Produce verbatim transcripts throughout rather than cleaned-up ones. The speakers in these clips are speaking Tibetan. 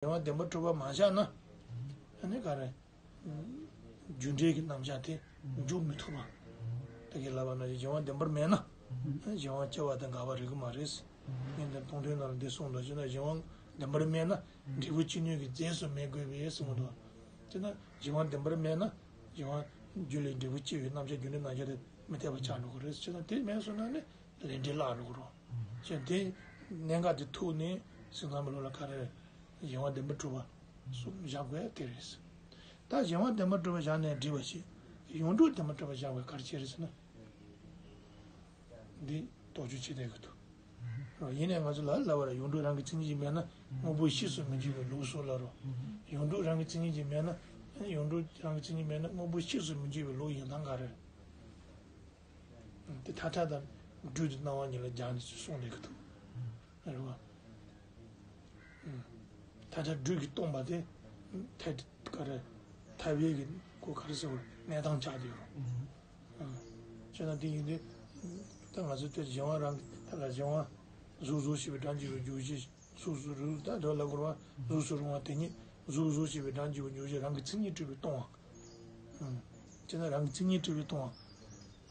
གཞན་དབང་བདེན་པར་གྲུབ་པ་མ་བཞག་ན། ཨ་ནི་ག་རེ། རྒྱུ་འབྲས་ཀྱི་རྣམ་གཞག་དེ་འཇོག་མི་ཐུབ་པ། ད་གིན་ལབ་པ་ནང་བཞིན་གཞན་དབང་བདེན་པར་མེད་ན། གཞན་དབང་སྐྱེ་བ་དང་འགག་པ་རིགས་ཀྱི་མ་རེད། ངས་འདིར་མཐོང་ཐོས་ནང་ལ་འདི་གསུངས་འདུག་ཅེ་ན། གཞན་དབང་བདེན་པར་མེད་ན་འབྲས་བུ་ཅི་ནུས་ཀྱིས་རྫས་སུ་མེད་དགོས་པས་གསུངས་འདུག་ཅེ་ན། གཞན་དབང་བདེན་པར་མེད་ན་གཞན་དབང་རྒྱུ་ལས་འབྲས་བུ་སྐྱེ་བའི་རྣམ་གཞག་རྒྱུ་འབྲས་རྣམ་གཞག་དེ་མི་འཐད་པ་ཆགས་འགྲོ་གི་རེད། ཅེ་ན་དེ་མེད་སོང་ན་ནི་ལས་འབྲས་བརླག་འགྲོ་གི་རེད། ཅེ་ན་དེ་གནད་འགག་དེ་ཐུག་ནས་སེམས་ཙམ་པ་ལོ་ལ་ག་རེ་གཞན་དབང་བདེན་པར་གྲུབ་པ་གསུམ་བཞག་དགོས་ཡ་དེ་རེད། ད་གཞན་དབང་བདེན་པར་གྲུབ་པ་བཞག་ནས་འགྲིག་པ་ཞིག་ཡོངས་གྲུབ་བདེན་པར་གྲུབ་པ་བཞག་དགོས་ག་རེ་བྱས་རེད་ཟེར་ན། འདི་དོགས་གཅོད་བྱེད་བསྡད་ཀྱི་འདུག་རོ། ཡིན་ནའི་ང་ཚོ་ལ་ལབ་པ་རེད། ཡོངས་གྲུབ་རང་གི་མཚན་ཉིད་ཅིག་མེད་ན་དངོས་པོ་གཤིས་སུ་མི་འགྱུར་བའི་ལུགས་སྲོལ་ལ་རོ། ཡོངས་གྲུབ་རང་གི་མཚན་ཉིད་ཅིག་མེད་ན། ཡོངས་གྲུབ་རང་གི་མཚན་ཉིད་མེད་ན་དངོས་པོ་གཤིས་སུ་མི་འགྱུར་བའི་ལུགས་ཡིན་སྟངས་ག་རེ་རེད། དེ་མཐའ་བྲལ་དང་སྦྲུལ་དུ་སྣང་བ་གཉིས་ལ་སྦྱར་ནས་གསུངས་བསྡད་ཀྱི་འདུག་རེད་བ། མཐའ་བྲལ་སྦྲུལ་གྱིས་སྟོང་པ་དེ། མཐའ་ག་རེ། མཐའ་བྲལ་གྱི་གོ་ག་རེ་ཟེར་བ་གནས་སྟངས་ཆགས་བསྡད་ཡོད་རེད། བྱས་ན་དེ་ཡིན་དུས། ད་ང་ཚོ་དེ་གཞན་དབང་རང་གི་ད་ལ་གཞན་དབང་། གཟུགས་གཟུགས་ཞེས་པའི་སྒྲ་འཇུག་པའི་རྒྱུ་གཞི། གཟུགས་སུ་རུ་ད་དོ་ལ་གོ་ར་གཟུགས་སུ་རུང་བ་དེ་ཉིད་གཟུགས་གཟུགས་ཞེས་པའི་སྒྲ་འཇུག་པའི་རྒྱུ་གཞི་རང་གི་མཚན་ཉིད་གྲུབ་པའི་སྟོང་བ། བྱས་ན་རང་གི་མཚན་ཉིད་གྲུབ་པའི་སྟོང་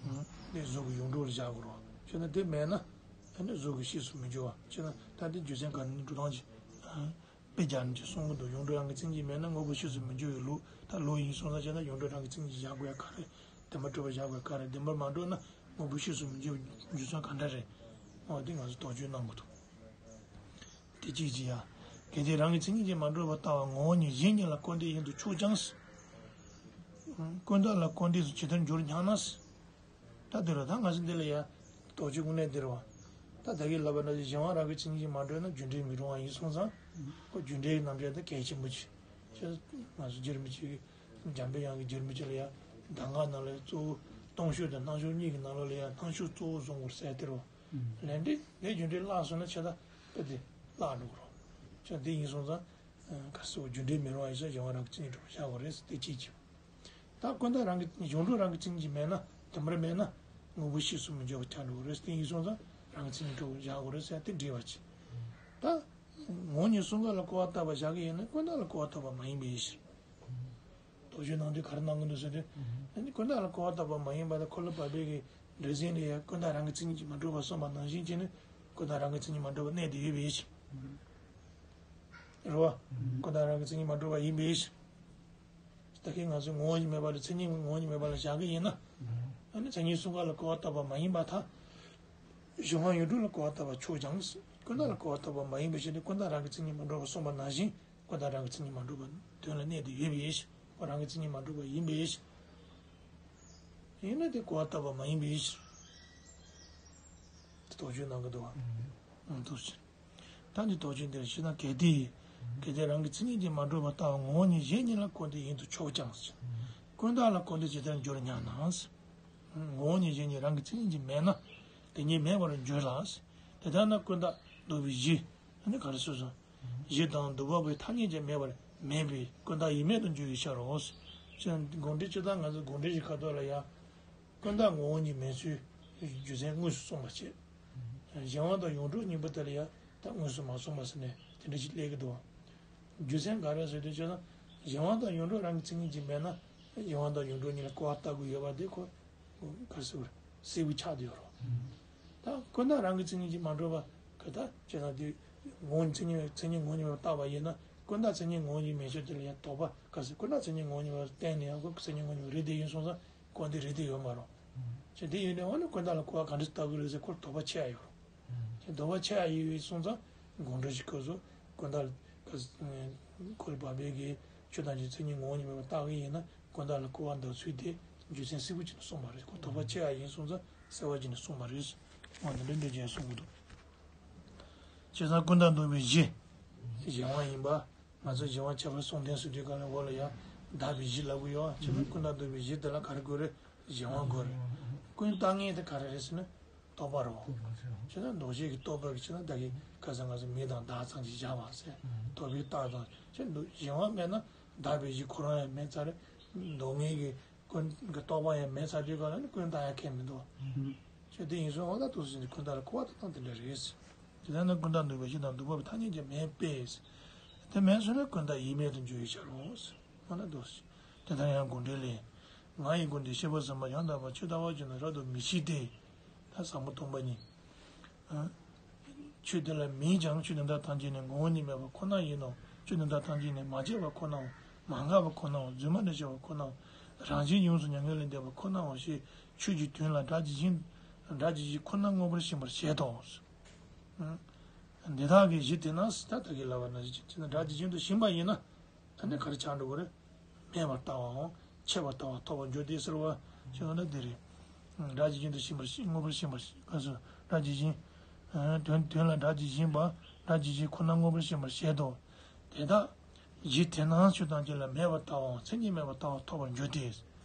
བ། དེ་གཟུགས་ཀྱི་ཡོངས་གྲུབ་ལ་བཞག་དགོས་རེད། བྱས་ན་དེ་མེད་ན། ཨ་ནི་གཟུགས་ཀྱི་གཤིས་སུ་མི་འགྱུར་བ། བྱས་ན་ད་དེ་རྒྱུ་མཚན་ག་ནི་འགྲོ་སྟངས་ཀྱི། དཔེ་རྒྱག་ནས་ཅིག་གསུང་གི་འདུག་ཡོངས་གྲུབ་རང་གི་མཚན་ཉིད་མེད་ན་དངོས་པོ་གཤིས་སུ་མི་འགྱུར་བའི་ལུགས། ད་ལུགས་ཡིན་སོང་ཙང་བྱས་ན་ཡོངས་གྲུབ་རང་གི་མཚན་ཉིད་བཞག་དགོས་ཡ་ག་རེ། བདེན་པར་གྲུབ་པ་བཞག་དགོས་ཡ་ག་རེ། བདེན་པར་མ་གྲུབ་ན་དངོས་པོ་གཤིས་སུ་མི་འགྱུར་བའི་རྒྱུ་མཚན་ག་འདྲ་རེད། འོ་དེ་ང་ཚོ་དོགས་གཅོད་གནང་དགོས་འདུག་དེ་གཅིག་ཅིག་ཡ། གལ་ཏེ་རང་གི་མཚན་ཉིད་ཀྱིས་མ་གྲུབ་པར་ལྟ་བ་ངོ་བོ་ཉིད་གཞན་ཉིད་ལ་སྐུར་འདེབས་ཡིན་དུ་ཆོག་ཀྱང་། ཀུན་བརྟགས་ལ་སྐུར་འདེབས་སུ་ཇི་ལྟར་འགྱུར་སྙམ་ན། ད་འདི་རུ་ད་ང་ཚོ་འདི་ལ་ཡ། དོགས་གཅོད་དངོས་གནས་འདི་རུ་བ། ད་ད་གིན་ལབ་པ་ནང་བཞིན་གཞན་དབང་རང་གི་མཚན་ཉིད་ཀྱིས་མ་གྲུབ་ན་རྒྱུ་འབྲས་མི་རུང་བ་ཡིན་སོང་ཙང་། ཁོ་རྒྱུ་འབྲས་ཀྱི་རྣམ་གཞག་དེ་གལ་ཆེན་པོ་ཆེ། ཁྱེད་ང་ཚོ་རྒྱུད་རིམ་གཅིག་གི། འཇམ་པའི་དབྱངས་ཀྱི་རྒྱུད་རིམ་གཅིག་ལ་ཡ། གདམས་ངག་ནང་ལ་གཙོ་བོ་སྟོང་ཤོས་དང་སྣང་ཤོས་གཉིས་ཀྱི་ནང་ལོགས་ལ་ཡ་སྣང་ཤོས་གཙོ་བོ་བཟུང་དགོས་ཟེར་དེ་རུ་བ། ལན་འདི་ལས་རྒྱུ་འབྲས་བརླག་སོང་ན་ཆད་ད་དཔེ་དེ་བརླག་འགྲོ་གི་རོ། ཁྱེད་འདི་ཡིན་སོང་ཙང་། ག་སོ་རྒྱུ་འབྲས་མི་རུང་བ་ཡིན་ཙང་གཞན་དབང་རང་གི་མཚན་ཉིད་གྲུབ་པ་བཞག་དགོས་རེད་ཟེར་དེ་གཅིག་གཅིག་ད་ཀུན་བརྟགས་རང་གི་ཡོངས་གྲུབ་རང་གི་མཚན་ཉིད་མེད་ན་བདེན་པར་མེད་ན་དངོས་པོ་གཤིས་སུ་མི་འགྱུར་བ་ཆགས་འགྲོ་གི་རེད། དེ་ཡིན་སོང་ཙང་རང་གི་མཚན་ཉིད་གྲུབ་པ་བཞག་དགོས་རེད་ཟེར་དེ་འགྲིག་པ་ཅིག་ད་ངོ་བོ་ཉིད་གསུམ་ཀ་ལ་སྐུར་བ་བཏབ་པ་བཞག་གི་ཡིན་ན་ཀུན་བརྟགས་ལ་སྐུར་བ་བཏབ་པ་མ་ཡིན་པའི་ཕྱིར། དོགས་གཅོད་གནང་དུས་ག་རེ་གནང་གི་འདུག་ཟེར་དུས། ཨ་ནི་ཀུན་བརྟགས་ལ་སྐུར་བ་བཏབ་པ་མ་ཡིན་པ་དང་འཁོར་ལོ་བར་པའི་གི་འགྲེལ་ཚིག་ལ་ཡང་ཀུན་བརྟགས་རང་གི་མཚན་ཉིད་ཀྱིས་མ་གྲུབ་པ་གསུངས་པ་ནང་བཞིན་བྱས་ནས་ཀུན་བརྟགས་རང་གི་མཚན་ཉིད་མ་གྲུབ་པ་གནས་དེ་ཡོད་པའི་ཕྱིར། རེད་བ། ཀུན་བརྟགས་རང་གི་མཚན་ཉིད་མ་གྲུབ་པ་ཡིན་པའི་ཕྱིར། ད་གིན་ང་ཚོས་ངོ་བོ་ཉིད་མེད་པ་ལ་མཚན་ཉིད་ངོ་བོ་ཉིད་མེད་པ་ལ་བཞག་གི་ཡིན་ན། ཨ་ནི་མཚན་ཉིད་གསུམ་ཀ་ལ་སྐུར་བ་བཏབ་པ་མ་ཡིན་པར་ཐལ། གཞན་དབང་ཡོངས་གྲུབ་ལ་སྐུར་བ་བཏབ་པ་ཆོག་ཀྱང་། ཀུན་བརྟགས་ལ་སྐུར་བ་བཏབ་པ་མ་ཡིན་པའི་ཕྱིར་ཏེ་ཀུན་བརྟགས་རང་གི་མཚན་ཉིད་མ་གྲུབ་པ་གསུངས་པ་ནང་བཞིན་ཀུན་བརྟགས་རང་གི་མཚན་ཉིད་མ་གྲུབ་པ་དོན་ལ་གནས་ཏེ་ཡོད་པའི་ཕྱིར། ཁོ་རང་གི་མཚན་ཉིད་མ་གྲུབ་པ་ཡིན་པའི་ཕྱིར། ཡིན་ན་དེ་སྐུར་བ་བཏབ་པ་མ་ཡིན་པའི་ཕྱིར། དེ་དོགས་གཅོད་གནང་གི་འདུག་བ། ཨང་། འདུག་ཟེར། ད་འདི་དོགས་གཅོད་འདིར་ཤེས་ན་གལ་ཏེ། གལ་ཏེ་རང་གི་མཚན་ཉིད་ཀྱིས་མ་གྲུབ་པར་ལྟ་བ་ངོ་བོ་ཉིད་གཞན་ཉིད་ལ་སྐུར་འདེབས་ཡིན་དུ་ཆོག་ཀྱང་། ཀུན་བརྟགས་ལ་སྐུར་འདེབས་ཇི་ལྟར་འགྱུར་སྙམ་ན། ངོ་བོ་ཉིད་གཞན་ཉིད་རང་གི་མཚན་ཉིད་ཀྱིས་མེད་ན། དེ་ཉིད་མེད་པར་འགྱུར་ལ། དེ་ལྟར་ན་ཀུན་བརྟགས་འདོད་པའི་གཞི། ཨ་ནི་ག་རེ་ཟེར་སོང་། གཞི་དང་འདོད་པ་པོའི་ཐ་སྙད་ཀྱང་མེད་པར་མེད་པས་ཀུན་བརྟགས་ཡིན་མིན་དུ་འགྱུར་བའི་ཕྱིར་རོ། ཅེས་དགོངས་འགྲེལ་སྤྱིར་བཏང་ང་ཚོ་དགོངས་འགྲེལ་གྱི་ཁ་ཐོག་ལ་ཡང་། ཀུན་བརྟགས་ངོ་བོ་ཉིད་མེད་ཚུལ་རྒྱུ་མཚན་དངོས་སུ་གསུངས་པ་བྱས། གཞན་དབང་དང་ཡོངས་གྲུབ་གཉིས་པོ་དེ་ལ་ཡང་ད་དངོས་སུ་མ་གསུངས་པ་ཟེར་ནས་དེ་འདྲ་ཞིག་སླེབས་ཀྱི་འདུག་རྒྱུ་མཚན་ག་རེ་ཟེར་དུས་ཅེ་ན། གཞན་དབང་དང་ཡོངས་གྲུབ་རང་གི་མཚན་ཉིད་ཀྱིས་མེད་ན། གཞན་དབང་དང་ཡོངས་གྲུབ་གཉིས་ལ་སྐུར་བ་བཏབ་དགོས་ཡོད་པ་དེ་ཁོ། ག་རེ་ཟེར་དགོས་རེད། གསལ་པོ་ཆགས་བསྡད་ཡོད་རེད། ད་ཀུན་བརྟགས་རང་གི་མཚན་ཉིད་ཀྱིས་མ་གྲུབ་པ་ག་ད་ཅེ་ན་དེ། ངོ་བོ་མཚན་ཉིད་མཚན་ཉིད་ངོ་བོ་ཉིད་མེད་པར་བཏགས་པ་ཡིན་ན་ཀུན་བརྟགས་མཚན་ཉིད་ངོ་བོ་ཉིད་མེད་ཕྱིར་དེ་ལ་ཡང་དོགས་པ་ག་ཟེར། ཀུན་བརྟགས་མཚན་ཉིད་ངོ་བོ་ཉིད་མེད་པར་བསྟན་ནས་ཡང་ཁོ་མཚན་ཉིད་ངོ་བོ་ཉིད་མེད་རེད་དེ་ཡིན་སོང་ཙང་ཀུན་བརྟགས་རེད་དེ་ཡོད་མ་རེད། ཅེ་དེ་ཡིན་ནའང་ནི་ཀུན་བརྟགས་ལ་སྐུར་བ་ག་འདྲ་བཏབ་དགོས་རེད་ཟེར་ཁོར་དོགས་པ་ཆེ་ཡ་ཡོད་རེད། ཅེ་དོགས་པ་ཆེ་ཡ་ཡོད་སོང་ཙང་དགོངས་འགྲེལ་ཞིག་ཁོ་ཚོ་ཀུན་བརྟགས་ལ་ཁོ་བར་པའི་གི་ཆོས་ཐམས་ཅད་མཚན་ཉིད་ངོ་བོ་ཉིད་མེད་པར་བཏགས་ཀྱི་ཡིན་ན་ཀུན་བརྟགས་ལ་སྐུར་བ་འདེབས་ཚུལ་དེ་རྒྱུ་མཚན་གསལ་པོ་བྱས་ནས་གསུངས་པ་རེད། ཁོ་དོགས་པ་ཆེ་ཡ་ཡིན་སོང་ཙང་གསལ་བ་བྱས་ནས་གསུངས་པ་རེད། འོ་དེ་འདྲ་འདྲ་བྱས་གསུང་གི་འདུག་བྱས་ཙང་ཀུན་བརྟགས་འདོད་པའི་གཞི། གཞན་དབང་ཡིན་པ། ང་ཚོ་གཞན་དབང་ཁྱད་པར་གསུམ་ལྡན་ཟེར་དུས་ག་ལ་འོག་ལ་ཡང་དག་པའི་གཞི་ལབ་ཀྱི་ཡོད། བྱས་ཙང་ཀུན་བརྟགས་འདོད་པའི་གཞི་དེ་ལ་ག་རེ་དགོས་རེད། གཞན་དབང་དགོས་རེད། ཀུན་བརྟགས་ངེས་དེ་ག་རེ་རེད་ཟེར་ན། རྟོག་པ་རེད། བྱས་ཙང་འདུ་བྱེད་ཀྱི་རྟོག་པ་གི་བྱས་ཙང་ད་གིན་ཁ་སང་ང་ཚོ་མེ་དང་དག་ཙམ་ཞིག་བཞག་པ་ཟེར། རྟོག་པའི་རྟགས་དང་བྱས་འདུ་གཞན་དབང་མེད་ན་དག་པའི་གཞི་ཁོ་རང་ཡང་མེད་ཚར་རེད། འདུ་ངེས་ཀྱི་ཀུན་གྱི་རྟོག་པ་ཡང་མེད་ཚར་དུས་ག་ལ་ནི་ཀུན་བརྟགས་ཡང་ཁེལ་མི་འདུག་བྱས་དེ་ཡིན་སོང་འོ་ད་དུ་ཟིན་གྱི་ཀུན་བརྟགས་ལ་སྐུར་བ་བཏབ་སྟངས་དེ་འདྲ་རེད། དེ་ལྟར་ན་ཀུན་བརྟགས་འདོད་པའི་གཞི་དང་འདོད་པ་པོའི་ཐ་སྙད་ཀྱང་མེད་པས། དེ་མེད་སོང་ན་ཀུན་བཏགས་ཡིན་མེད་དུ་འགྱུར་བའི་ཕྱིར་རོ། མ་ན་དོ། དེ་ལྟར་ཡང་དགོངས་འགྲེལ་ལས། ང་ཡི་སྒོ་འདི་ཤེས་པ་ཟིན་པ་ཡང་དག་པར་ཆོས་ལྟ་བ་བྱས་ན་རབ་ཏུ་མི་ཤེས་ཏེ། ད་ཟབ་མོ་སྟོང་པ་ཉིད། ཨ། ཆོས་དེ་ལ་མིན་ཀྱང་ཆོས་དོན་དག་ཐམས་ཅད་ནི་ངོ་བོ་ཉིད་མེད་པ་ཁོ་ན་ཡིན་ནོ། ཆོས་དོན་དག་ཐམས་ཅད་ནི་མ་སྐྱེས་པ་ཁོ་ནའོ། མ་འགགས་པ་ཁོ་ནའོ། རྫུན་མ་ནི་བྱ་བ་ཁོ་ནའོ། རང་བཞིན་ཡོངས་སུ་མྱ་ངན་ལས་འདས་པ་ཁོ་ནའོ་ཞེས་ཆོས་ཀྱི་དོན་ལ་སྒྲ་ཇི་བཞིན་སྒྲ་ཇི་བཞིན་ཁོ་ན་མངོན་པར་ཤེས་པར་བྱེད་དོ། ཨ། འདི་དག་གི་གཞི་དེ་ན་ད་ད་གིན་ལབ་པ་ནང་བཞིན་བྱས་ན་སྒྲ་ཇི་བཞིན་དུ་ཞེན་པ་ཡིན་ན། ད་ནི་ག་རེ་ཆགས་འགྲོ་གི་རེད། མེད་པར་ལྟ་བའམ་ཆད་པར་ལྟ་བ་ཐོབ་པར་འགྱུར་ཏེ་ཟེར་བ་ཞིག་ཡོང་ན་འདི་རེད། སྒྲ་ཇི་བཞིན་དུ་ཤེས་པར་ཤེས་མངོན་པར་ཤེས་པར་ག་ཟེར། སྒྲ་ཇི་བཞིན། དོན་དོན་ལ་སྒྲ་ཇི་བཞིན་པ། སྒྲ་ཇི་བཞིན་ཁོ་ན་མངོན་པར་ཤེས་པར་བྱེད་དོ། དེ་དག་གཞི་དེ་ན་ཆོས་ཐམས་ཅད་ལ་མེད་པར་ལྟ་བའམ་མཚན་ཉིད་མེད་པར་ལྟ་བ་ཐོབ་པར་འགྱུར་ཏེ།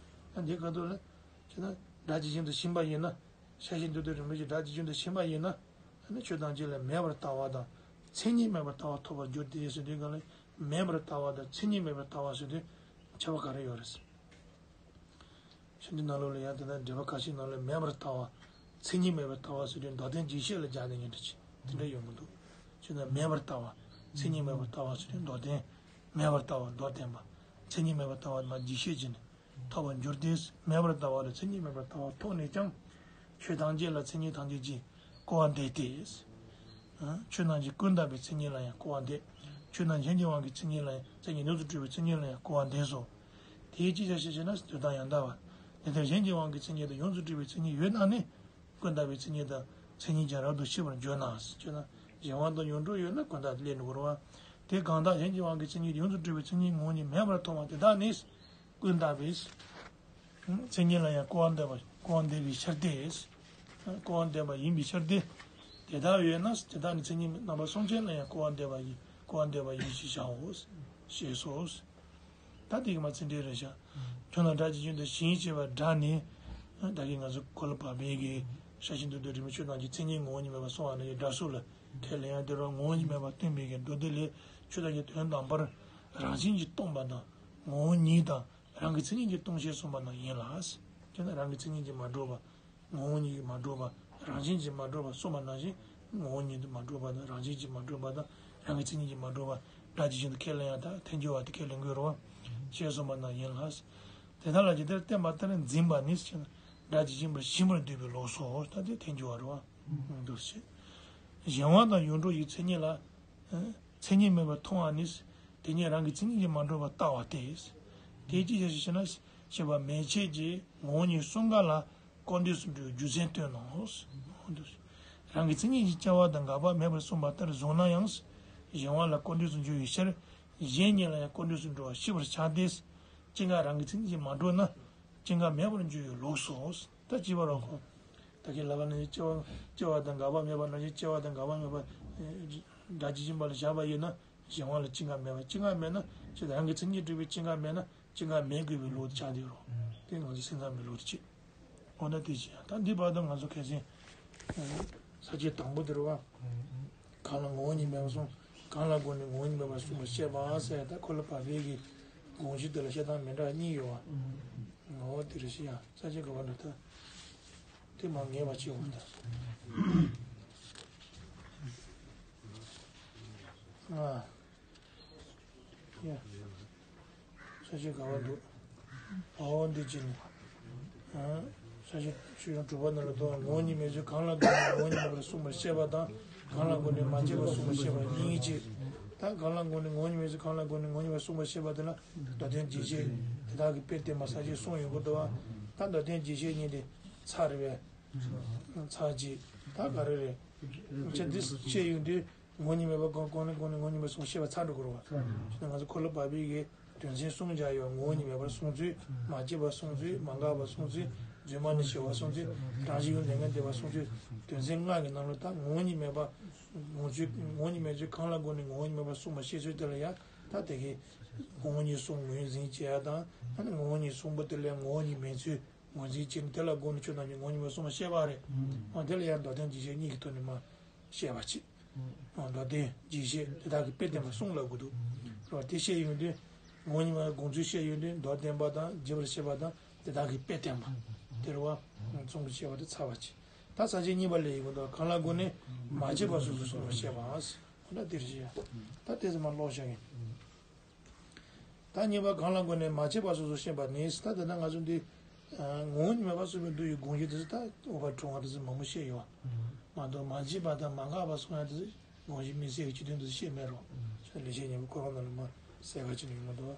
ད་འདི་ག་དུས་ལ། ཅེ་ན། སྒྲ་ཇི་བཞིན་དུ་ཤེས་པ་ཡིན་ན། ཤེས་བཞིན་དུ་དུ་རིན་པོ་ཆེ་སྒྲ་ཇི་བཞིན་དུ་ཤེས་པ་ཡིན་ན། ཨ་ནི་ཆོས་ཐམས་ཅད་ལ་མེད་པར་ལྟ་བ་དང་། མཚན་ཉིད་མེད་པར་ལྟ་བ་ཐོབ་པར་འགྱུར་ཏེ་ཟེར་དུས་གང་ལ་མེད་པར་ལྟ་བ་དང་མཚན་ཉིད་མེད་པར་ལྟ་བ་ཟེར་དུས་ཁྱད་པར་ག་རེ་ཡོད་རེད། ཤིན་ཏུ་ནང་ལོགས་ལ་ཡང་དེ་ལྟར་འགྲེལ་པ་ཁ་ཤས་ནང་ལ་མེད་པར་ལྟ་བ། མཚན་ཉིད་མེད་པར་ལྟ་བ་ཟེར་དུས་མདོར་བསྟན་རྒྱས་བཤད་ལ་སྦྱར་ནས་ཉན་འདྲ་ཅིག་དེ་འདྲ་ཡོང་གི་འདུག་ཅེ་ན་མེད་པར་ལྟ་བ། མཚན་ཉིད་མེད་པར་ལྟ་བ་ཟེར་དུས་མདོར་བསྟན། མེད་པར་ལྟ་བ་མདོར་བསྟན་པ། མཚན་ཉིད་མེད་པར་ལྟ་བ་མ་རྒྱས་བཤད་ཀྱི་ནི། ཐོབ་པར་འགྱུར་ཏེ། མེད་པར་ལྟ་བ་ལ་མཚན་ཉིད་མེད་པར་ལྟ་བ་ཐོབ་ནས་ཀྱང་། ཆོས་ཐམས་ཅད་ལ་མཚན་ཉིད་ཐམས་ཅད་ཀྱིས་སྐུར་བ་འདེབས་ཏེ། ཆོས་རྣམས་ཀྱི་ཀུན་བརྟགས་པའི་མཚན་ཉིད་ལ་ཡང་སྐུར་བ་འདེབས། ཆོས་རྣམས་གཞན་གྱི་དབང་གིས་མཚན་ཉིད་ལ་ཡང་མཚན་ཉིད་ཡོངས་སུ་གྲུབ་པའི་མཚན་ཉིད་ལ་ཡང་སྐུར་བ་འདེབས་སོ། དེའི་ཅི་བྱ་ཞེས་བྱས་ན་དོན་དམ་ཡང་དག་པ། དེ་ལྟར་གཞན་གྱི་དབང་གིས་མཚན་ཉིད་དང་ཡོངས་སུ་གྲུབ་པའི་མཚན་ཉིད་ཡོད་ན་ནི། ཀུན་བརྟགས་པའི་མཚན་ཉིད་དང་མཚན་ཉིད་ཀྱང་རབ་ཏུ་ཤེས་པར་འགྱུར་ན། ཅེ་ན། གཞན་དབང་དང་ཡོངས་གྲུབ་ཡོད་ན་ཀུན་བརྟགས་སླེབས་འགྲོ་གི་རེད་བ། དེ་གང་དག་གཞན་གྱི་དབང་གིས་མཚན་ཉིད་ཡོངས་སུ་གྲུབ་པའི་མཚན་ཉིད་ངོ་བོ་ཉིད་མེད་པར་མཐོང་བ་དེ་དག་ནི། ཀུན་བརྟགས་པའི་མཚན་ཉིད་ལ་ཡང་སྐུར་བ་འདེབས་པ་སྐུར་བ་འདེབས་པའི་ཕྱིར་ཏེ། སྐུར་བ་འདེབས་པ་ཡིན་པའི་ཕྱིར་ཏེ། དེ་དག་ཡོད་ན་དེ་དག་ནི་མཚན་ཉིད་རྣམ་པ་གསུམ་ཅན་ལ་ཡང་སྐུར་བ་འདེབས་པ་ཡིན་སྐུར་བ་འདེབས་པ་ཡིན་ཞེས་བྱའོ། ཞེས་སོ། ད་དེ་གི་མ་ཚིག་འགྲེལ་རེད་ཤག་ཁྱོད་ན་སྒྲ་ཇི་བཞིན་དུ་ཞེས་བྱ་བའི་སྒྲ་ནི། ད་གིན་ང་ཚོ་གོ་ལ་བབས་པའི་གི་ཤེས་བཞིན་དུ་དུ་རིན་པོ་ཆོས་རྣམས་ཀྱི་མཚན་ཉིད་ངོ་བོ་ཉིད་མེད་པར་གསུངས་པ་ནི་སྒྲ་གཟུགས་ལ་ཁས་ལེན་ཡང་དེ་རུ་ངོ་བོ་ཉིད་མེད་པར་སྟོན་པའི་གི་མདོ་སྡེ་ལས་ཆོས་ཐམས་ཅད་དོན་དམ་པར་རང་བཞིན་གྱིས་སྟོང་པ་དང་ངོ་བོ་ཉིད་དང་རང་གི་མཚན་ཉིད་ཀྱིས་སྟོང་ཞེས་གསུངས་པ་རྣམས་ཡིན་ལ། དེ་ནི་རང་གི་མཚན་ཉིད་ཀྱིས་མ་གྲུབ་པ། ངོ་བོ་ཉིད་ཀྱིས་མ་གྲུབ་པ། རང་བཞིན་གྱིས་མ་གྲུབ་པ་གསུངས་པ་ནང་བཞིན་ངོ་བོ་ཉིད་དུ་མ་གྲུབ་པ་དང་རང་བཞིན་གྱིས་མ་གྲུབ་པ་དང་རང་གི་མཚན་ཉིད་ཀྱིས་མ་གྲུབ་པ་སྒྲ་ཇི་བཞིན་དུ་ཁས་ལེན་ཡང་དག་ཐལ་འགྱུར་བ་དེ་ཁས་ལེན་དགོས་རེད་བ། ཞེས་གསུངས་པ་རྣམས་ཡིན་ལ། དེ་དག་ལ་ཇི་ལྟར་བསྟན་པ་ལྟར་འཛིན་པ་ནི་ཞེ་ན། སྒྲ་ཇི་བཞིན་པར་ཞེན་པར་འདོད་པའི་ལོགས་སོ། ད་དེ་ཐལ་འགྱུར་བ་རེད་བ། འདུ་ཤེས། གཞན་དབང་དང་ཡོངས་གྲུབ་ཡི་མཚན་ཉིད་ལ། མཚན་ཉིད་མེད་པར་མཐོང་བ་ནི། དེ་ཉིད་རང་གི་མཚན་ཉིད་ཀྱིས་མ་གྲུབ་པར་ལྟ་བ་སྟེ། དེ་ཅི་ཕྱིར་ཞེ་ན། ཞེས་པ་མན་ཆད་ཀྱིས་ངོ་བོ་ཉིད་གསུམ་ཀ་ལ་སྐུར་འདེབས་སུ་འགྲོ་བའི་རྒྱུ་མཚན་སྟོན་ནོ། རང་གི་མཚན་ཉིད་ཀྱིས་སྐྱེ་བ་དང་འགག་པ་མེད་པར་གསུངས་པ་ལྟར་བཟུང་ན་ཡང་། གཞན་དབང་ལ་སྐུར་འདེབས་སུ་འགྱུར་བའི་ཕྱིར། གཞན་ཉིད་ལ་ཡང་སྐུར་འདེབས་སུ་འགྲོ་བ་ཤེས་པར་བྱ་སྟེ། སྐྱེ་འགག་རང་གི་མཚན་ཉིད་ཀྱིས་མ་གྲུབ་ན། སྐྱེ་འགག་མེད་པར་འགྱུར་བའི་ལོགས་སོ། ད་ཅི་བར་རོ་ཁོ། ད་གིན་ལབ་པ་ནི་སྐྱེ་བ་སྐྱེ་བ་དང་འགག་པ་མེད་པ་ནང་བཞིན་སྐྱེ་བ་དང་འགག་པ་མེད་པ། སྒྲ་ཇི་བཞིན་པ་ལ་བཞག་པ་ཡིན་ན་གཞན་དབང་ལ་སྐྱེ་འགག་མེད་པ་སྐྱེ་འགག་མེད་ན་ཅི་ལྟར་རང་གི་མཚན་ཉིད་གྲུབ་པའི་སྐྱེ་འགག་མེད་ན་སྐྱེ་འགག་མེད་དགོས་པའི་ལུགས་ཆགས་འདུག་རོ། དེ་ང་ཚོ་སེམས་ཙམ་པའི་ལུགས་ཅིག་འོ་ན་དེ་བྱས་ད་འདི་བར་དུ་ང་ཚོ་གལ་སྲིད་ས་བཅད་དང་པོ་དེ་རུ་བ། གང་ལ་ངོ་བོ་ཉིད་མེད་པར་གསུངས། གང་ལ་སྒོ་ནས་ངོ་བོ་ཉིད་མེད་པར་གསུངས་པར་བཤད་པ་ཟེར་ད་ཁོ་ལ་བབས་པའི་གི་དགོངས་གཞི་དེ་ལ་བཤད་སྟངས་མི་འདྲ་གཉིས་ཡོད་བ། ངོ་བོ་དེ་རུ་ཤི་ཡ་ས་བཅད་ག་བ་འདྲ་ད། དེ་མ་ངེས་པ་ཅིག་འོང་ད། ཨ། ཡ། ས་བཅད་ག་བ་འདུག་ཨོ་འདི་ཅི་ནི། ཨ། ས་བཅད་ཆོས་ཡང་གྲུབ་པ་ན་ལ་དོ་ངོ་བོ་ཉིད་མེད་ཚུལ་གང་ལ་དགོངས་ནས་ངོ་བོ་ཉིད་མེད་པར་གསུངས་པར་བཤད་པ་དང་གང་ལ་དགོངས་ནས་མ་སྐྱེས་པར་གསུངས་པར་བཤད་པ་གཉིས་ཀྱི། ད་གང་ལ་དགོངས་ནས་ངོ་བོ་ཉིད་མེད་ཚུལ་གང་ལ་དགོངས་ནས་ངོ་བོ་ཉིད་མེད་པར་གསུངས་པར་བཤད་པ་དེ་ལ་མདོར་བསྟན་རྒྱས་བཤད་དེ་དག་གི་དཔེ་བསྟན་པ་ས་བཅད་གསུམ་ཡོང་གི་འདུག་བ། ད་མདོར་བསྟན་རྒྱས་བཤད་གཉིས་དེ་ཚར་རེད་པས། ཚར་གཅིག་ད་ག་རེ་རེད། ཅི་འདི་བཤད་ཡོང་དུས། ངོ་བོ་ཉིད་མེད་པ་གང་གང་ལ་དགོངས་ནས་ངོ་བོ་ཉིད་མེད་པར་གསུངས་བཤད་པ་ཚར་འགྲོ་དགོས་རེད་བ། ཚར་འགྲོ། ང་ཚོ་ཁོ་ལ་བབས་པའི་གི་དོན་ཚན་གསུམ་སྦྱར་ཡོད་ངོ་བོ་ཉིད་མེད་པར་གསུངས་ཚུལ་མ་སྐྱེས་པར་གསུངས་ཚུལ་མ་འགགས་པར་གསུངས་ཚུལ་རྫུན་མ་ནི་བྱ་བར་གསུངས་ཚུལ་རང་བཞིན་ཡུལ་ལས་ངན་འདས་པར་གསུངས་ཚུལ་དོན་ཚན་ལྔ་གི་ནང་ལ་ད་ངོ་བོ་ཉིད་མེད་པ་ངོ་ཚུལ་ངོ་བོ་ཉིད་མེད་ཚུལ་གང་ལ་དགོངས་ནས་ངོ་བོ་ཉིད་མེད་པར་གསུངས་པ་བཤད་ཚུལ་དེ་ལ་ཡང་ད་དེ་གི་ངོ་བོ་ཉིད་གསུམ་ངོས་འཛིན་བྱེད་ཡ་དང་ད་ནི་ངོ་བོ་ཉིད་གསུམ་པོ་དེ་ལས་ངོ་བོ་ཉིད་མེད་ཚུལ་ངོས་འཛིན་བྱེད་ནས་དེ་ལ་དགོངས་ནས་ཆོས་རྣམས་ཀྱི་ངོ་བོ་ཉིད་མེད་པར་གསུངས་པ་བཤད་པ་རེད། འོ་དེ་ལ་ཡང་མདོར་བསྟན་རྒྱས་བཤད་གཉིས་ཀྱི་ཐོག་ནས་མ། བཤད་པ་ཅིག་མདོར་བསྟན་རྒྱས་བཤད་དེ་དག་གི་དཔེ་བསྟན་པ་གསུམ་ལ་གོ་འདུག་རོ་དེ་བཤད་ཡོང་དུས། ངོ་བོ་ཉིད་མ་དགོངས་ཚུལ་བཤད་ཡོང་དུས་མདོར་བསྟན་པ་དང་རྒྱས་པར་བཤད་པ་དང་དེ་དག་གི་དཔེ་བསྟན་པ། དེ་རུ་བ། གསུམ་གྱི་བཤད་པ་དེ་ཚར་བ་ཅིག་ད་ས་བཅད་གཉིས་པ་ལས་ཡིན་གོ་འདུག་གང་ལ་དགོངས་ནས་མ་སྐྱེས་པ་སོ་སོ་གསུངས་པར་བཤད་པའང་། ཁོ་ན་དེར་བཤད་ཡ། ད་དེ་ཚོ་མ་ཀློག་བྱ་གི། ད་གཉིས་པ་གང་ལ་དགོངས་ནས་མ་སྐྱེས་པ་སོ་སོར་ཤེས་པ་ནི། ད་དེ་ན་ང་ཚོ་འདི་ངོ་བོ་ཉིད་མེད་པ་གསུངས་པའི་མདོ་ཡི་དགོངས་གཞི་དེ་ཚོ་ད་འོག་པ་དྲུང་བ་དེ་ཚོ་མང་པོ་བཤད་ཡོད་པ་མ་གཏོགས། མ་སྐྱེས་པ་དང་མ་འགགས་པ་གསུང་ཡ་དེ་ཚོ་དགོངས་གཞི་དམིགས་བསལ་གྱི་སྤྱི་དོན་དུ་བཤད་མེད་རོ། ལེགས་བཤད་སྙིང་པོའི་ཁོ་རང་ནང་ལ་མ་གསལ་ཁ་ཅིག་ཡོང་གི་འདུག་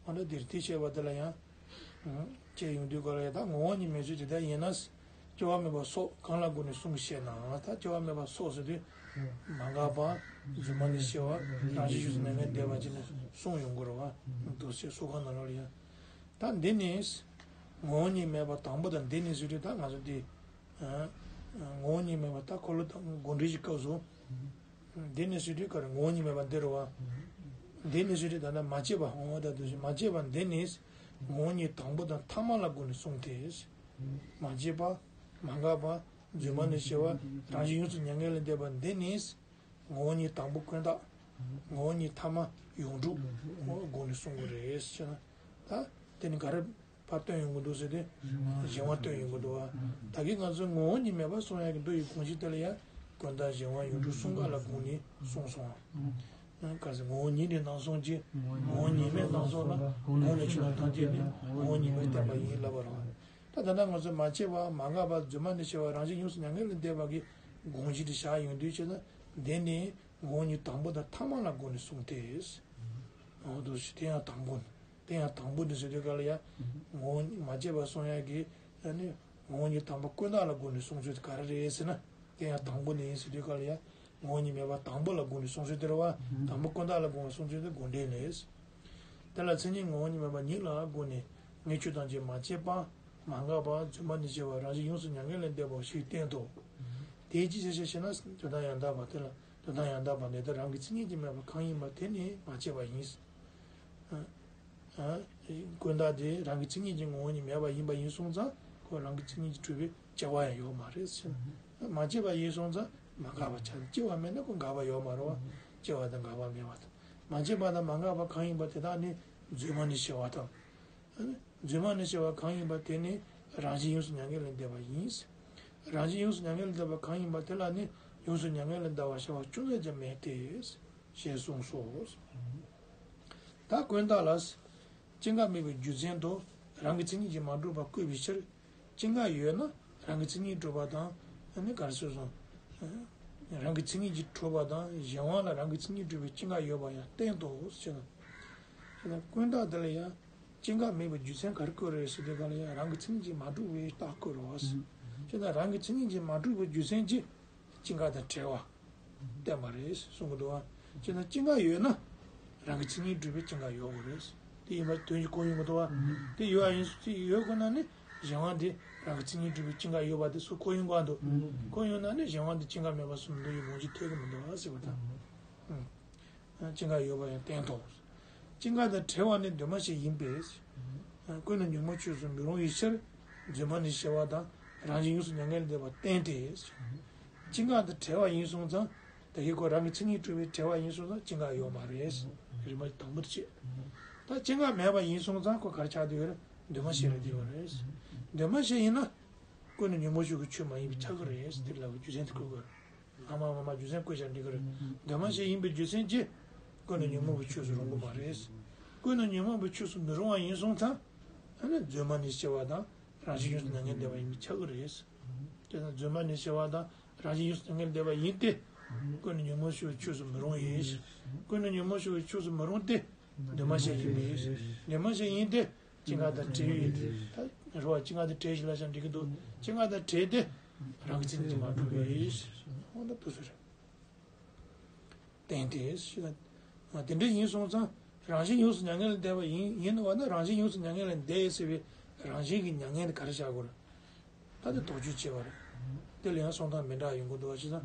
འོ་ན་འདིར་དེ་བཤད་པ་དེ་ལ་ཡང་། སྐྱེ་ཡོང་དུས་སྐབས་ལ་ཡང་ད་ངོ་བོ་ཉིད་མེད་ཚུལ་དེ་ལྟར་ཡིན་ན། སྐྱེ་བ་མེད་པ་སོགས་གང་ལ་དགོངས་ནས་གསུངས་ཤེ་ན། ད་སྐྱེ་བ་མེད་པ་སོགས་ཟེར་དུས། མ་འགགས་པ། རྫུན་མ་ནས་སྐྱེ་བ། རང་བཞིན་ཡོངས་སུ་མྱ་ངན་ལས་འདས་པ་བཅས་ནས་གསུངས་ཡོང་གི་རེད་པ། འདུ་བྱེད་སོགས་གང་ལ་ལ་ཡང་། ད་འདི་ནི། ངོ་བོ་ཉིད་མེད་པ་དང་པོ་དང་འདི་ནི་ཟེར་དུས་ད་ང་ཚོ་འདི། ངོ་བོ་ཉིད་མེད་པ་ད་འཁོར་ལོ་དང་དགོངས་འགྲེལ་གྱི་སྐབས་སུ། འདི་ནི་ཟེར་དུས་ག་རེ། ངོ་བོ་ཉིད་མེད་པ་འདི་རེད་པ། འདི་ནི་ཟེར་དུས་ད་ལྟ་མ་སྐྱེས་པ་འོ་ད་དུ་ཞིག་མ་སྐྱེས་པ་འདི་ནི། ངོ་བོ་ཉིད་དང་པོ་དང་ཐ་མ་ལ་དགོངས་ནས་གསུངས་ཏེ། མ་སྐྱེས་པ། མ་འགགས་པ། རྫུན་མ་ནས་སྐྱེ་བ། རང་བཞིན་ཡོངས་སུ་མྱ་ངན་ལས་འདས་པ་འདི་ནི། ངོ་བོ་ཉིད་དང་པོ་ཀུན་བརྟགས། ངོ་བོ་ཉིད་ཐ་མ་ཡོངས་གྲུབ། འོ་དགོངས་ནས་གསུང་གི་རེད་ཟེར་ན། ད་དེ་ནི་ག་རེ་ཕར་སྟོན་ཡོང་གི་འདུག་ཟེར་ཏེ། གཞན་དབང་སྟོན་ཡོང་གི་འདུག་པ། ད་གིན་ང་ཚོས་ངོ་བོ་ཉིད་མེད་པ་གསུང་ཡག་གི་མདོ་ཡི་དགོངས་གཞི་དེ་ལ་ཡང་ཀུན་བརྟགས་གཞན་དབང་ཡོངས་གྲུབ་གསུམ་ཀ་ལ་དགོངས་ནས་གསུངས་སོང་། ག་ཟེར། ངོ་བོ་ཉིད་ནི་སྣང་སྟོང་སྟེ། ངོ་བོ་ཉིད་མེད་སྣང་སྟོང་ལ། གོང་ནས་ཆོས་རྣམས་ཐམས་ཅད་ནི། ངོ་བོ་ཉིད་མེད་བསྟན་པ་ཡིན་ལབ་པ་རེད་པ། ད་ད་ལྟ་ང་ཚོས་མ་སྐྱེས་པ། མ་འགགས་པ། རྫུན་མ་ནས་སྐྱེ་བ། རང་བཞིན་ཡོངས་སུ་མྱ་ངན་ལས་འདས་པ་གི་དགོངས་གཞི་དེ་བཞག་ཡོང་དུས་བྱས་ན། འདི་ནི་ངོ་བོ་ཉིད་དང་པོ་དང་ཐ་མ་ལ་དགོངས་ནས་གསུངས་ཏེ། འོ་དུ་ཞིག་དེ་ཡང་དང་པོ་ནི། དེ་ཡང་དང་པོ་ནི་ཟེར་དུས་ག་ལ་ཡང་། ངོ་བོ་ཉིད་མ་སྐྱེས་པ་གསུང་ཡག་གི་ཨ་ནི་ངོ་བོ་ཉིད་དང་པོ་ཀུན་བརྟགས་ལ་དགོངས་ནས་གསུང་ཚུལ་དེ་ག་རེ་རེད་ཟེར་ན། དེ་ཡང་དང་པོ་ནི་ཡིན་ཟེར་དུས་ག་ལ་ཡང་། ངོ་བོ་ཉིད་མེད་པ་དང་པོ་ལ་དགོངས་ནས་གསུང་ཚུལ་དེ་རེད་པ། དང་པོ་ཀུན་བརྟགས་ལ་དགོངས་ནས་གསུང་ཚུལ་དེ་དགོངས་འགྲེལ་ལས། དེ་ལ་མཚན་ཉིད་ངོ་བོ་ཉིད་མེད་པ་ཉིད་ལ་དགོངས་ནས། ངེས་ཆོས་ཐམས་ཅད་མ་སྐྱེས་པ། མ་འགགས་པ། རྫུན་མ་ནས་སྐྱེ་བ། རང་བཞིན་ཡོངས་སུ་མྱ་ངན་ལས་འདས་པའོ་ཞེས་བསྟན་ཏོ། དེའི་ཅི་ཕྱིར་ཞེས་ན། དོན་དམ་ཡང་དག་པ་དེ་ལ། དོན་དམ་ཡང་དག་པ་ནི་དེ་རང་གི་མཚན་ཉིད་ཀྱིས་མེད་པ་གང་ཡིན་པ་དེ་ནི་མ་སྐྱེས་པ་ཡིན། ཀུན་བརྟགས་དེ་རང་གི་མཚན་ཉིད་ཀྱི་ངོ་བོ་ཉིད་མེད་པ་ཡིན་པ་ཡིན་སོང་ཙང་། ཁོ་རང་གི་མཚན་ཉིད་ཀྱིས་གྲུབ་པའི་སྐྱེ་བ་ཡང་ཡོད་མ་རེད་ཟེར། མ་སྐྱེས་པ་ཡིན་སོང་ཙང་མ་འགགས་པ་ཆགས། སྐྱེ་བ་མེད་ན་ཁོ་འགགས་པ་ཡོད་མ་རེད་པ། སྐྱེ་བ་དང་འགགས་པ་མེད་པ་དང་། མ་སྐྱེས་པ་དང་མ་འགགས་པ་གང་ཡིན་པ་དེ་དག་ནི་རྫུན་མ་ནས་སྐྱེ་བ་དང་། རྫུན་མ་ནས་སྐྱེ་བ་གང་ཡིན་པ་དེ་ནི་རང་བཞིན་ཡོངས་སུ་མྱ་ངན་ལས་འདས་པ་ཡིན། རང་བཞིན་ཡོངས་སུ་མྱ་ངན་ལས་འདས་པ་གང་ཡིན་པ་དེ་ལ་ནི་ཡོངས་སུ་མྱ་ངན་ལས་འདའ་བར་བྱ་བ་ཅུང་ཟད་ཀྱང་མེད་དེ། ཞེས་གསུངས་སོ། ད་ཀུན་བརྟགས་ལ། སྐྱེ་འགག་མེད་པའི་རྒྱུ་མཚན་དུ་རང་གི་མཚན་ཉིད་ཀྱིས་མ་གྲུབ་པ་བཀོད་པའི་ཕྱིར། སྐྱེ་འགག་ཡོད་ན་རང་གི་མཚན་ཉིད་གྲུབ་པ་དང་། ཨ་ནི་ག་རེ་ཟེར་སོང་། རང་གི་མཚན་ཉིད་ཀྱིས་གྲུབ་པ་དང་གཞན་དབང་ལ་རང་གི་མཚན་ཉིད་གྲུབ་པའི་སྐྱེ་འགག་ཡོད་པ་ཡང་བསྟན་ཏོ་ཞེ་ན། ཞེ་ན་ཀུན་བརྟགས་དེ་ལ་ཡང་སྐྱེ་འགག་མེད་པའི་རྒྱུ་མཚན་ག་རེ་བཀོད་རེད་ཟེར་དུས་ག་ལ་ཡང་རང་གི་མཚན་ཉིད་ཀྱིས་མ་གྲུབ་པའི་རྟགས་བཀོད་རེད་བ། ཞེ་ན་རང་གི་མཚན་ཉིད་ཀྱིས་མ་གྲུབ་པའི་རྒྱུ་མཚན་གྱིས། སྐྱེ་འགག་དང་བྲལ་བ་བསྟན་པ་རེད་གསུང་གི་འདུག་བ། བྱས་ན་སྐྱེ་འགག་ཡོད་ན་རང་གི་མཚན་ཉིད་གྲུབ་པའི་སྐྱེ་འགག་ཡོད་དགོས་རེད། དེ་ཡིན་པ་དོན་གྱིས་གོ་ཡོང་གི་འདུག་བ། དེ་ཡོད་ཨ་ཡིན་ཡོད་དགོས་ན་ནི་གཞན་དབང་དེ་རང་གི་མཚན་ཉིད་གྲུབ་པའི་སྐྱེ་འགག་ཡོད་པ་དེ་སུ་གོ་ཡོང་གི་འདུག་གོ་ཡོང་ན་ནི་གཞན་དབང་དེ་སྐྱེ་འགག་མེད་པ་གསུམ་འདུ་ཡི་དགོངས་གཞི་ཐེབས་ཀྱི་མི་འདུག་བ་ཟེར་བ་དང་། སྐྱེ་འགག་ཡོད་པ་ཡང་བསྟན་ཏོ། སྐྱེ་འགག་དང་བྲལ་བ་ནི་འདུས་མ་བྱས་ཡིན་པས། ཀུན་ནས་ཉོན་མོངས་ཆོས་སུ་མི་རུང་བའི་ཕྱིར། རྫུན་མ་ནས་སྐྱེ་བ་དང་རང་བཞིན་ཡོངས་སུ་མྱ་ངན་ལས་འདས་པ་བསྟན་ཏེ། སྐྱེ་འགག་དང་བྲལ་བ་ཡིན་སོང་ཙང་། ད་གིན་ཁོ་རང་གི་མཚན་ཉིད་གྲུབ་པའི་བྲལ་བ་ཡིན་སོང་ཙང་སྐྱེ་འགག་ཡོད་མ་རེད། རིམ་པ་དང་པོ་དེ་བྱས། ད་སྐྱེ་འགག་མེད་པ་ཡིན་སོང་ཙང་ཁོ་ག་རེ་ཆགས་བསྡད་ཡོད་རེད། འདུས་མ་བྱས་ལ་བསྡད་ཡོད་རེད། འདུས་མ་བྱས་ཡིན་ན། ཀུན་ནས་ཉོན་མོངས་ཆོས་ཀྱི་ཆོས་མ་ཡིན་པས་ཁྱབ་ཀྱི་རེད། འདི་ལ་རྒྱུ་མཚན་དེ་བཀོད་དགོས། སྔ་མ་སྔ་མ་རྒྱུ་མཚན་བཀོད་བཞག་འགྲིག་གི་རེད། འདུས་མ་བྱས་ཡིན་པའི་རྒྱུ་མཚན་གྱིས། ཀུན་ནས་ཉོན་མོངས་པའི་ཆོས་སུ་རུང་གི་མ་རེད། ཀུན་ནས་ཉོན་མོངས་པའི་ཆོས་སུ་མི་རུང་བ་ཡིན་སོང་ཙང་། ཨ་ནི་རྫུན་མ་ནས་སྐྱེ་བ་དང་རང་བཞིན་ཡོངས་སུ་མྱ་ངན་འདས་པ་ཡིན་པས་ཁྱབ་ཀྱི་རེད། དེ་ན་རྫུན་མ་ནས་སྐྱེ་བ་དང་རང་བཞིན་ཡོངས་སུ་མྱ་ངན་འདས་པ་ཡིན་ཏེ། ཀུན་ནས་ཉོན་མོངས་པའི་ཆོས་སུ་མི་རུང་ཡིན། ཀུན་ནས་ཉོན་མོངས་པའི་ཆོས་སུ་མི་རུང་སྟེ། འདུས་མ་བྱས་ཡིན་པས། འདུས་མ་བྱས་ཡིན་ཏེ། སྐྱེ་འགག་དང་བྲལ་བའི། ད་རེད་བ། སྐྱེ་འགག་དང་བྲལ་ཞིག་ལ་ཞིག་འགྲིག་གི་འདུག་སྐྱེ་འགག་དང་བྲལ་ཏེ་རང་གི་མཚན་ཉིད་ཀྱིས་མ་གྲུབ་པའི། འོ་ན་དུ་ཟེར། བསྟན་ཏེ་ཞེ་ན། དེ་འདྲ་ཡིན་སོང་ཙང་རང་བཞིན་ཡོངས་སུ་མྱ་ངན་ལས་འདས་པ་ཡིན་ཡིན་བ་ན། རང་བཞིན་ཡོངས་སུ་མྱ་ངན་ལས་འདས་ཟེར་བའི་རང་བཞིན་གྱི་མྱ་ངན་དེ་ག་རེ་བཞག་དགོས་རེད། ད་དེ་དོགས་གཅོད་བྱས་པ་རེད། དེ་ལ་ཡང་གསུང་སྟངས་མི་འདྲ་ཡོང་གི་འདུག་བ། བྱས་ཙང་།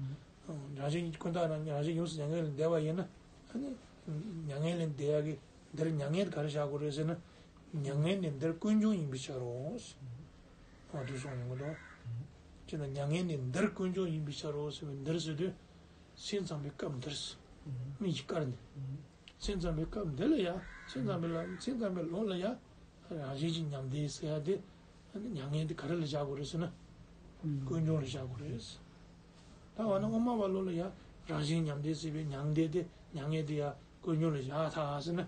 རང་བཞིན་ཀུན་བརྟགས་ན་རང་བཞིན་ཡོངས་སུ་མྱ་ངན་ལས་འདས་པ་ཡིན་ན། ཨ་ནི། མྱ་ངན་ལས་འདས་ཡག་གི་འདིར་མྱ་ངན་དེ་ག་རེ་བཞག་དགོས་རེད་ཟེར་ན། མྱ་ངན་ནི་འདིར་ཀུན་འབྱུང་ཡིན་པའི་ཕྱིར་རོ། འོ་དེ་གསུངས་ཡོང་གི་འདུག་བྱས་ན་མྱ་ངན་ནི་འདིར་ཀུན་འབྱུང་ཡིན་པའི་ཕྱིར་རོ་ཟེར་བའི་འདིར་ཟེར་དུས། སེམས་ཙམ་པའི་སྐབས་འདིར། མིག་གིས་བཀར་ནས། སེམས་ཙམ་པའི་སྐབས་འདི་ལ་ཡང་། སེམས་ཙམ་པའི་ལ། སེམས་ཙམ་པའི་ལུགས་ལ་ཡང་། རང་བཞིན་གྱིས་ཉམས་བདེ་ཟེར་ཡ་དེ། མྱ་ངན་དེ་ག་རེ་ལ་བཞག་དགོས་རེད་ཟེར་ན། ཀུན་འབྱུང་ལ་བཞག་དགོས་རེད། ད་འོ་ན་དབུ་མ་པ་ལུགས་ལ་ཡང་རང་བཞིན་ཉམས་བདེ་ཟེར་བའི་ཉམས་བདེ་དེ། མྱ་ངན་དེ་ཡང་ཀུན་འབྱུང་ལ་བཞག་ཐལ་ཟེར་ན།